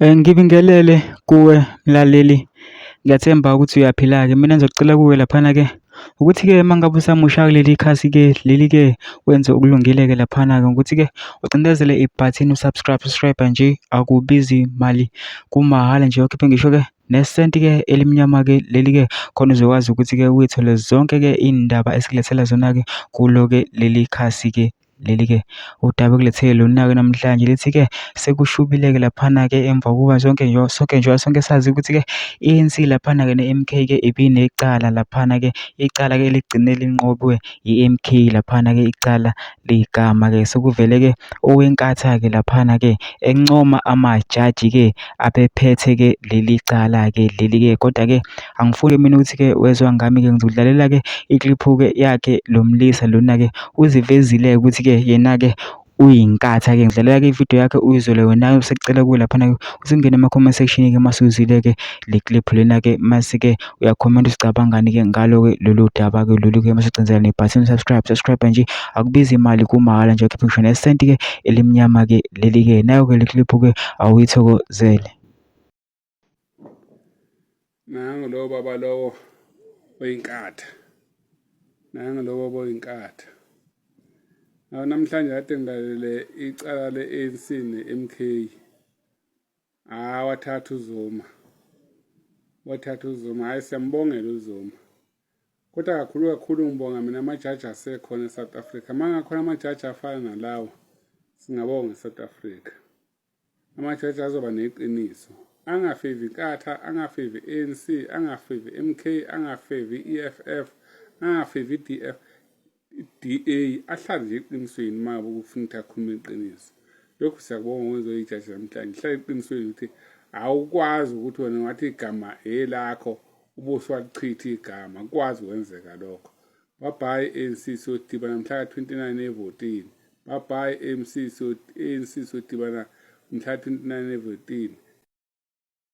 Ngibingelele kuwe mlaleli, ngiyathemba ukuthi uyaphila-ke. Mina ngizocela kuwe laphana-ke ukuthi-ke uma ngabe usamusha kuleli khasi-ke leli-ke wenze okulungile-ke laphana-ke ukuthi-ke ucindezele ibhathini subscribe nje, akubizi mali, kumahhala nje. Ukhiphe ngisho-ke nesenti-ke elimnyama-ke leli-ke khona uzokwazi ukuthi-ke uy'thole zonke-ke iy'ndaba esikulethela zona-ke kulo-ke leli khasi-ke leli-ke udaba ekulethele lona-ke namhlanje lithi-ke sekushubileke laphana-ke emva kokuba sonke njengoba sazi ukuthi-ke i-ANC laphana-ke ne-MK-ke ibinecala laphana-ke, icala-ke ligcine linqobiwe i-MK laphana-ke icala ligama-ke. Sekuvele-ke owenkatha-ke laphana-ke encoma amajaji-ke abephethe-ke leli cala-ke leli-ke. Kodwa-ke angifuni mina ukuthi-ke wezwa ngami-ke ngizodlalela-ke ikliphu-ke yakhe lo mlisa lona-ke uzivezile ukuthi-ke yena-ke uyinkatha-ke. Ngidlalela-ke ividiyo yakhe uyizwele wena usekucela kuwe laphana-ke usungene ema-comment section-ke mase uzwile-ke le clip lena-ke mase-ke uyakhomenta usicabangani-ke ngalo-ke lolu daba-ke lolu-ke mase ucindezela nebhathini subscribe nje, akubizi imali, kumahhala nje. Ukhiphe ngisho nesenti-ke elimnyama-ke leli-ke. Nayo-ke le clip-ke awuyithokozele. Nangu lo baba lowo oyinkatha, nangu lo baba oyinkatha. Namhlanje kade ngilalele icala le-ANC ne-MK. Wathatha uZuma, hayi siyambongela uZuma. Kodwa kakhulu ngibonga mina amajaji asekhona eSouth Africa. Mangakhona amajaji afana nalawo, singabonga eSouth Africa. Amajaji azoba neqiniso, angafevi inkatha, angafevi ANC, angafevi MK, angafevi EFF, angafevi DA, ahlale nje eqinisweni uma ukufuna ukuthi akhulume iqiniso. Lokhu siyakubonga ngokwenza ijaji namhlanje. Hlala eqinisweni ukuthi awukwazi ukuthi wena ngathi igama elakho ubuswalichitha igama, kwazi kwenzeka lokho. Babhayi ANC siyodibana mhla ka-29 evotini. Babhayi ANC siyodibana mhla ka-29 evotini.